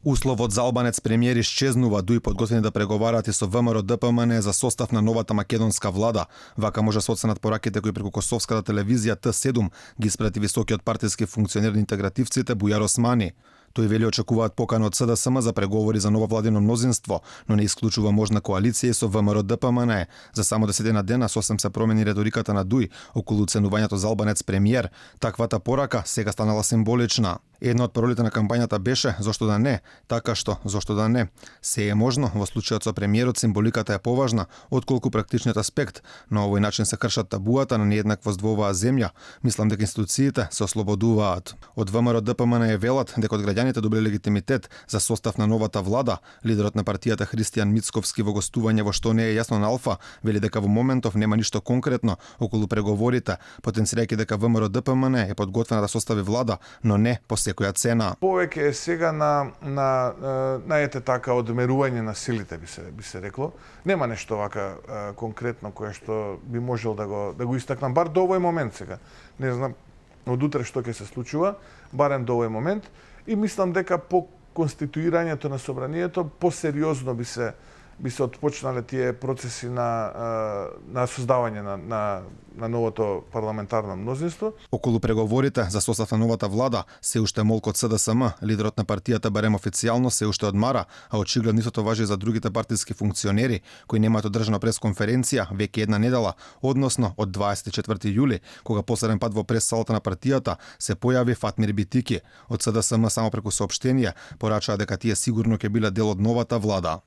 Условот за албанец премиер исчезнува, дуи подготвени да преговараат и со ВМРО ДПМН за состав на новата македонска влада. Вака може се оценат пораките кои преку косовската телевизија Т7 ги испрати високиот партиски функционер на интегративците Бујар Османи. Тој вели очекуваат покана од СДСМ за преговори за ново владино мнозинство, но не исклучува можна коалиција со ВМРО ДПМН. За само 10 дена сосем се промени риториката на Дуј околу оценувањето за албанец премиер. Таквата порака сега станала символична. Една од паролите на кампањата беше «Зошто да не?», така што «Зошто да не?». Се е можно, во случајот со премиерот символиката е поважна, отколку практичниот аспект. На овој начин се кршат табуата на нееднаквост во оваа земја. Мислам дека институциите се ослободуваат. Од ВМРО ДПМН е велат дека од граѓаните добили легитимитет за состав на новата влада. Лидерот на партијата Христијан Мицковски во гостување во Што не е јасно на Алфа вели дека во моментов нема ништо конкретно околу преговорите, потенцирајќи дека ВМРО ДПМН е подготвена да состави влада, но не по секоја цена. Повеќе е сега на ете така одмерување на силите би се рекло. Нема нешто вака конкретно кое што би можел да го истакнам бар до овој момент сега. Не знам од утре што ќе се случува, барем до овој момент и мислам дека по конституирањето на собранието посериозно би се отпочнале тие процеси на создавање на новото парламентарно мнозинство. Околу преговорите за состав на новата влада се уште молкот СДСМ, лидерот на партијата барем официјално се уште одмара, а очигледно истото важи за другите партиски функционери кои немаат одржана пресконференција веќе една недела, односно од 24 јули, кога последен пат во прес-салата на партијата се појави Фатмир Битики. Од СДСМ само преку соопштение порачаа дека тие сигурно ќе биле дел од новата влада.